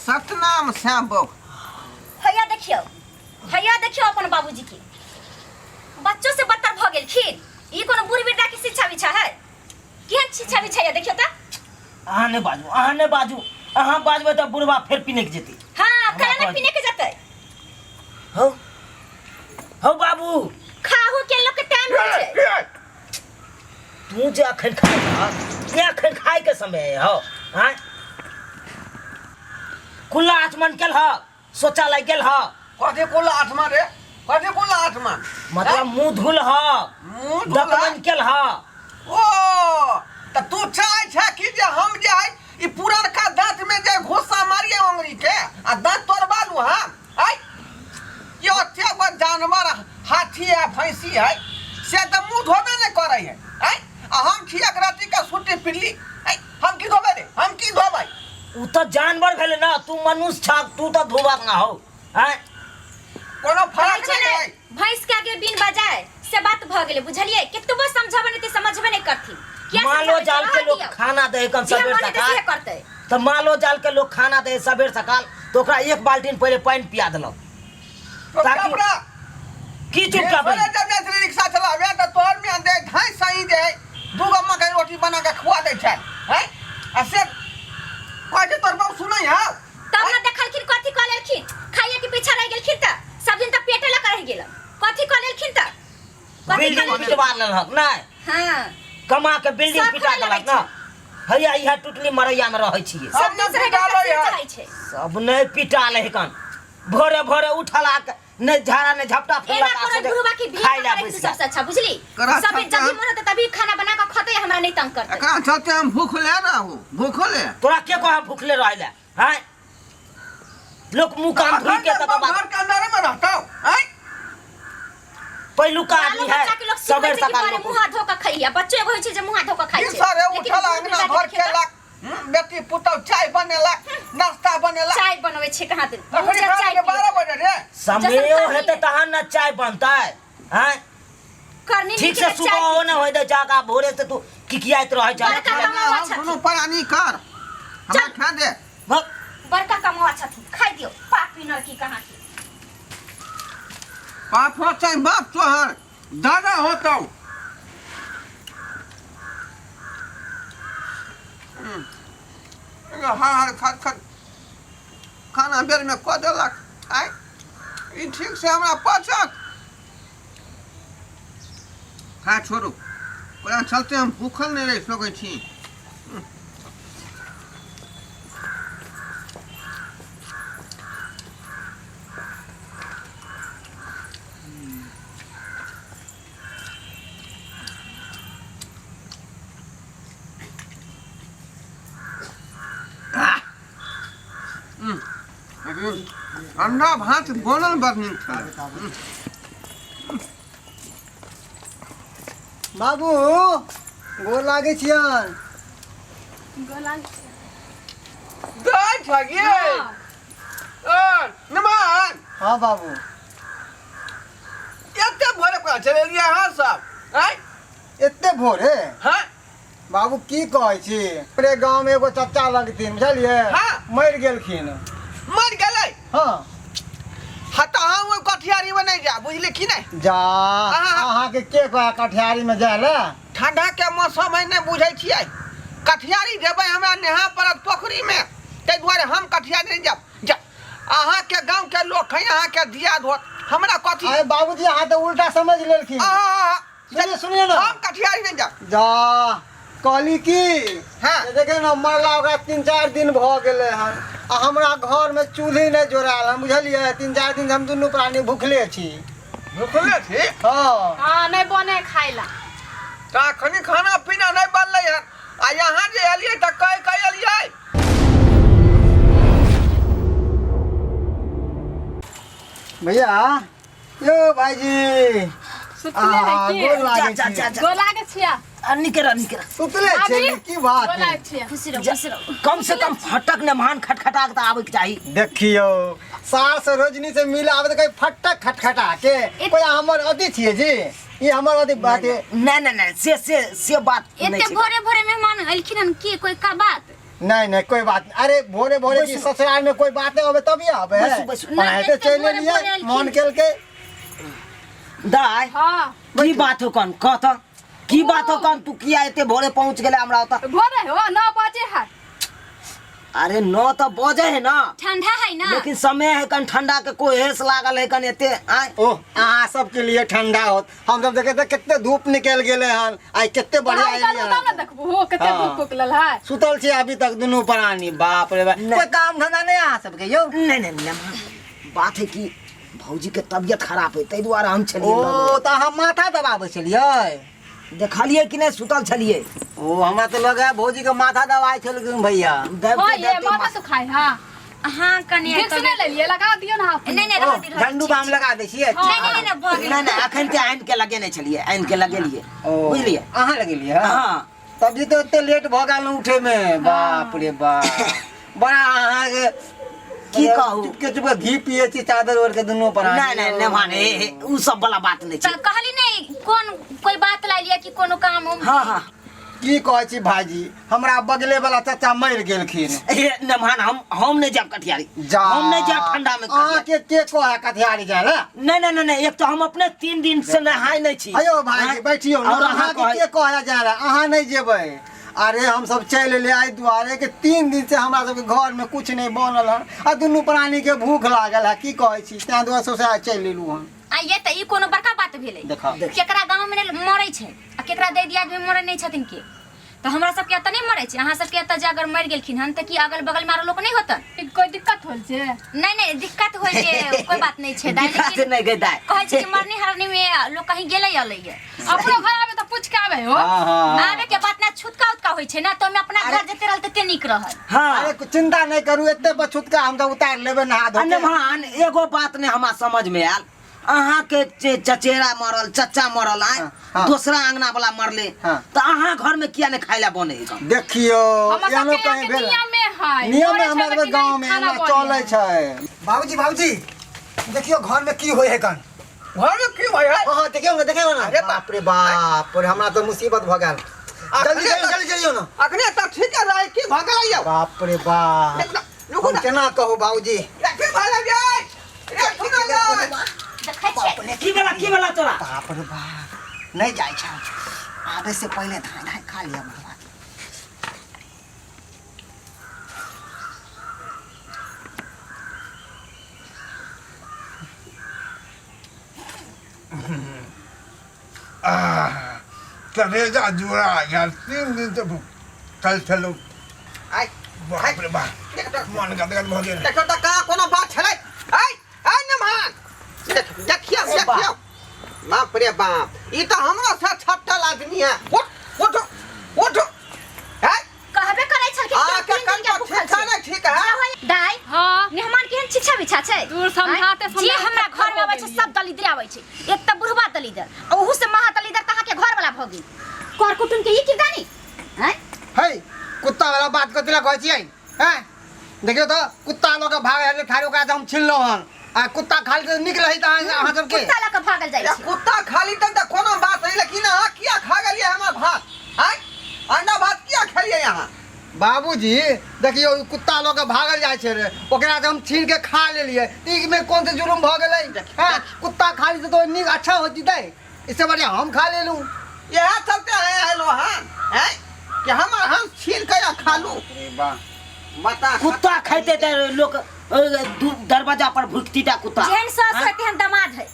सतनाम श्याम बहू। हैया देखियौ, हैया देखियौ अपन बाबूजी के बच्चों से बदतर भऽ गेलखिन। ई कोनो बूढ़ बेटा के शिक्षा विक्षा है? केहन शिक्षा विक्षा है देखियौ तऽ। अहाँ नहि बाजू, अहाँ नहि बाजू। अहाँ बाजबै तऽ बुढ़बा फेर पिनकि जेतै। हाँ, हमरा केना कहै पिनकि जेतै? हौ हौ बाबू, खाहू के लोक के टाइम होइ छै। तू जे अखन खाइ छह से अखन खाय के समय है हौ। आँय, कुल्ला आचमन केल ह, शौचालय गेल ह? कथी कुल्ला आचमन रे? कथी कुल्ला आचमन? मतलब मुंह धुल ह? मुंह धुल ह? दतमन केल ह? ओ त तू चाहै छ कि जे हम जे है ई पुरनका दांत में जे घुस्सा मारिए अंगुरी के आ दांत तोड़बा लू हम? आय ये ओते गो जानवर हाथी है भैंसी है से तऽ मुंह धोबे नहीं करे है। आय आ हम छी एक राति के सुट्टी पिल्ली। आय हम की धोबे रे, हम की धोबै? उ तऽ जानवर भेलै ना, तू मनुष्य छह, तू तऽ धोबक ना हो। आय कोनो फर्क कहै छै नहीं ने, है। भैंस के आगे बिन बजाए से बात भऽ गेलै, बुझलियै? केतबो समझाबै नहि तऽ समझबे नहि करथिन। किया मालो समझाबै? जाल के रहऽ लोग दियौ। खाना दे कम जे सबेर मन हेतै सकाल। से करतै। तऽ मालो जाल के लोग खाना दे सबेर सकाल तऽ ओकरा एक बाल्टीन पहिले पानि पिया देलक। तो ताकि कपड़ा की चुपचाप भोरे रही? जब जाइ छलै रिक्शा चलाबे तऽ तोहर मियाँ दे धाँइ सही जे है दूगो मकई रोटी बना के खुआ दै छै। हैं आ से कहै छै तोहर बाप सुनै है? तब ने देखलखिन कथी कऽ लेलखिन, खाइए के पीछा रहि गेलखिन तऽ सब दिन तऽ पेटे लऽ कऽ रहि गेल। कथी कऽ लेलखिन तऽ कथी कऽ बिल्डिंग लेलखिन? पिटवा लेलक नहि? हाँ। कमा के बिल्डिंग सब पिटा खाय देलक लगै ना। हैया इएह टुटली मरैया में रहै छियै। सब सब दूसरे के पिटाबै से है। चाहै छै। सब नहि पिटा ले कन, भोरे भोरे उठल आ के नहि झाड़ा नहि झपटा एना फेरलक आ करो सोझे बुढ़वा की भीख खाय लए करे बैस से गेल। सबसे अच्छा, बुझली? करा सब छक्का। जब भी मन होते तभी खाना बना के खते, हमरा नहीं तंग करते। एकरा चलते हम भूखले रहू, भूखले। तोरा के कहे भूखले रहे ले? हैं, लोक मुंह कान धोइ के तकर बाद घर के अंदर में रहता हूं। हैं पहिलुका बालो आदमी है बच्चा के लोग सिखबै सबेर छै कि सकाल बारे लोक मुँह हाथ धो के खइया। बच्चो एगो होइ छै जे मुँह हाथ धो के खाइ छै। सरे लेकिन उठल बूढ़ अंगना बुढ़ा के घर देखियौ तऽ केलक, बेटी पुतहु चाय बनेलक, नाश्ता बनेलक। चाय बनबै छै कहाँ दिन? तखन मुँह रात चाय के 12 पियब। बजे रे। समयो जसन हेतै करनी तहन ने चाय बनतै। हैं, करनी ठीक से नीक सुबह चाय हो ने होय दे जागा, भोरे से तू किकियाइत रहै छ। बड़का कमावा हम छथिन। दुनू प्राणी कर हमरा चल। खा दे। भक। बड़का कमावा छथिन, खाइ दियौ। पापी नरकी कहाँ के। बाप हो चाहे बाप तोहर दादा होतौ। हर हर खट खट खाना बेर में कऽ देलक। आइ ई ठीक से हमरा पचत? खा छोड़ू, ओकरा चलते हम भूखल नहि रहि सकै छी। अंडा भात बनल बड़ नीक छलै। बाबू गोर लागै छियन। दै छगिए नमन। हाँ बाबू। एते भोरे कोना चलि एलियै अहाँ सब? आँय एते भोरे? हाँ। बाबू की कहै छी, अपने गाँव में एगो चचा लगथिन, बुझलियै? हाँ। मरि गेलखिन। मरि गेलै? हाँ। हाँ तऽ अहाँ ओहि कठियारी में नहि जायब, बुझलियै कि नहि? जा, अहाँके के कहे कठियारी में जाय लए? ठंडा के मौसम है, नहि बुझै छियै? कठियारी जेबै हमरा नहा पड़त पोखरी में, ताहि दुआरे हम कठियारी नहि जायब। जा, अहाँके गाँव के लोक है, अहाँके दिया धोत, हमरा कथी? अरे बाबूजी, अहाँ तऽ उल्टा समझ लेलखिन। आहा, सुनिए, सुनिए ना। हम कठियारी नहीं जाब। जा कहली की, हाँ। जे देखे ना मरला ओकरा 3-4 दिन भऽ गेलै हन आ हमरा घर में चूल्ही नहीं जोड़ायल हन, बुझलियै? 3-4 दिन से हम दुनू प्राणी भूखले छी। भूखले छी? हाँ। हाँ, नहीं बने खाइ ला। तऽ अखनी खाना पीना नहीं बनलै हन आ यहाँ जे एलियै तऽ कहि कहि एलियै। भैया यो भाईजी। सुतले है आ, की? गोर लागै जा, जा, छी। जा, जा। गोर लागै छिया। आ, निके रह, निके रह। सुतले भाभी, छै की बात गोर है? लागै छिया। खुशी रहो, खुशी रहो। कम से कम फटक ने महान खटखटा के तऽ आबैके चाही। देखियौ सास रोजनी से मिल आबे तऽ कहीं फटक खटखटा के कोई हमर अथी छियै जी, ई हमर अथी बात है। नहि नहि नहि, से से से बात नहि एते छै। भोरे भोरे मेहमान एलखिन हन की कोई का बात? नहीं नहीं कोई बात नहीं। अरे भोरे भोरे की बैसू। ससुराल में कोई बात नहीं होबे तभी आबे है बैसू, बैसू। पढ़ाई नहीं, तो चल भोरे लिए भोरे एलखिन। मन केल के दाय हाँ की बात हो कन कह त की बात हो कन तू किया एते भोरे पहुंच गेले हमरा ओतऽ भोरे हो 9 बजे है अरे 9 तो बजे है ना ठंडा है ना लेकिन समय है कन ठंडा के कोहेस लागल है कन एते आय ओह अहाँ सबके लिए ठंडा होत हम सब देखे कितने धूप निकल गेले हन आइ कते बढ़िया पढ़ाई करू एलियै तब हन ने देखबू हो कते हाँ। भूख उकलल है सुतल छी अभी तक दुनू प्राणी बाप रे बाप नहीं। कोई काम धंधा नहीं अहाँ सबके यौ नहीं नहीं नहीं बात है कि भौजी के तबियत खराब है ताहि दुआरे हम छलियै ओ तऽ अहाँ माथा दबाबै छलियै देखलियै कि नहि सुतल छलियै ओ हमरा तऽ लगे है भौजी के माथा दबाइ छलखिन भैया दबते हाँ ये दबते माथा माथा- दुखाय हाँ हाँ कने विक्स नहीं लेलिए लगा दियो ना हाथ में। नहीं नहीं ओ रह दी, रह दी, झंडू बाम लगा दै छियै नहीं नहीं नहीं भऽ गेल नहि नहि अखन के आनि के लगेने छलियै आनि के लगेलियै ओ बुझलियै अहाँ लगेलियै हाँ तभी तो एते लेट भऽ गेल उठे में बाप रे बाप बड़ा अहाँके की कहू? चुपके चुपके घी पिए छी चादर ओढ़ के दुनू पर नहि नहि नहि माने हे, हे, उ सब वाला बात नहि छै तऽ कहली नहीं कोन कोई बात ला लिया कि कोनो काम उम हाँ हाँ की कहै छी भाईजी हमरा बगले वाला चाचा मरि गेलखिन हे नमहान हम नहि जायब कटिहारी जा हम नहि जायब ठंडा में कटिहारी। अहाँके के कहै कटिहारी जाय ला नहि नहि नहि नहि एक तऽ हम अपने 3 दिन से नहाय नहि छी अयो भाईजी आँय? बैठियौ ने और अहाँ अहाँके कहै के कहै जाय ला अहाँ नहि जेबै अरे हम सब चलि एलियै एहि दुआरे कि 3 दिन से हमरा सबके घर में कुछ नहीं बनल हन आ दुनू प्राणी के भूख लागल है की कहै छी तैं दुआरे सोचे आइ चलि एलहुँ हन आ ये तऽ ई कोनो बड़का बात भेलै देखा। केकरा गाँव में नहि मरै छै आ केकरा दै दियाद में मरै नहि छथिन के तऽ हमरा सबके एतऽ नहि मरै छै अहाँ सबके एतऽ जे अगर मरि गेलखिन हन तऽ की अगल बगल में आरो लोक नहि होतन कोई दिक्कत होल छै नहीं नहीं दिक्कत होय के कोई बात नहीं छै दाई दिक्कत लेकिन नहि गै दाइ कहै छै कि मरनी हरनी में लोग कहीं गेलै अलै ये अपनो घर आबे तऽ पूछ के आबे हो हाँ हाँ आबे के बात ना छुटका उटका होइ छै ना तो हमे अपना घर जते रहल तते नीक रहल हाँ अरे चिंता नहीं करू एते बछुतका हम तऽ उतारि लेबै नहा धो के। नमहान एगो बात नहि हमरा समझ में आयल अहाँ के चचेरा मरल चचा मरल आय हाँ, हाँ। दोसरा अंगना वाला मरले हाँ। तऽ अहाँ घर में किया नहीं खाय ला बने है देखियो हमर एहनो सबके यहाँ कहीं के भेल नियम में है नियम में मरै छै हमरा तऽ सबके गाँव में खाना एना बनै चलै है। छै बाबूजी बाबूजी देखियो घर में की होय है कन घर में की भय है हाँ हाँ देखियो ना देखियो ना अरे बाप रे बाप रे हमरा तो मुसीबत भ गेल जल्दी जल्दी जल्दी चलियो ना अखने तऽ ठीक रहै की भऽ गेलै यौ बाप रे बाप रुकू हम ना केना कहू बाबूजी रे, की भऽ गेलै रे सुनो यै देखै छियै की भेला तोरा बाप रे बाप नहीं जाइ छै आबे से पहले धाय धाय खा लिया बाबा कलेजा जुड़ा गेल 3 दिन से भूखल छलहुँ आइ बाप रे बाप मन गदगद भऽ गेल देखियौ तऽ कहाँ कोनो बात छलै आइ आइ नमहान देखियौ देखियौ बाप रे बाप ई तऽ हमरो से छट्टल आदमी है उठ उठ उठ आइ कहबे करै छलखिन आ कि के हम 3 दिन के कन भूखल ठीक है छी ना ठीक है दाई हाँ मेहमान केहन शिक्षा बिछा छै दूर समझाते आँय? जे समझाते हमरा घर में आबै छै सब दलिद्र आबै छै एक तऽ बुढ़वा दलिद्र आ ओहू से महा दलिद्र तऽ अहाँके घर वाला भऽ गेल कर कुटुम के ई किरदानी आँय है कुत्ता वाला बात कथी ला कहै छियै हैं देखियौ तऽ कुत्ता लऽ के भागल हले थारी ओकरा से हम छिनलहुँ हन आ कुत्ता खाली तऽ नीक रही तऽ अहाँ सबके कुत्ता लऽ कऽ भागल जाइ या छै कुत्ता खाली तक तऽ कोनो बात नहीं लेकिन अहाँ किया खा गेलियै हमर भात आँय अंडा भात किया खेलियै अहाँ बाबूजी देखियौ ई कुत्ता लऽ के भागल जाइ छै रे ओकरा से हम छीन के खा लेलियै तऽ ई मे कोन से जुर्म भऽ गेलै हैं कुत्ता खाली तऽ नीक अच्छा हो जेतै इससे बढ़िया हम खा लेलहुँ इएह चलते है हेलो हन हैं कि हम छीन के या खा लू बता कुत्ता खाइते तऽ लोक दरवाजा पर भुकती टा कुत्ता जेहन सास आँय? है तेहन दामाद है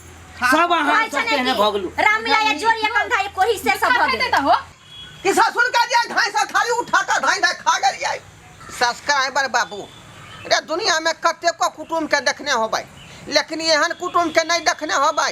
सब अहाँ कहै छै सब ने तेहने कि भऽ गेलू राम मिलाया जोड़ एक अंधा एक कोही से सब भऽ खाते गेल तऽ हो कि ससुर का जे धाई से थाली उठा के धाई धाई खा गेलियै सब्सक्राइबर बाबू रे दुनिया में कतेको कुटुम्ब के देखने होबै लेकिन एहन कुटुम्ब के नहीं देखने होबै।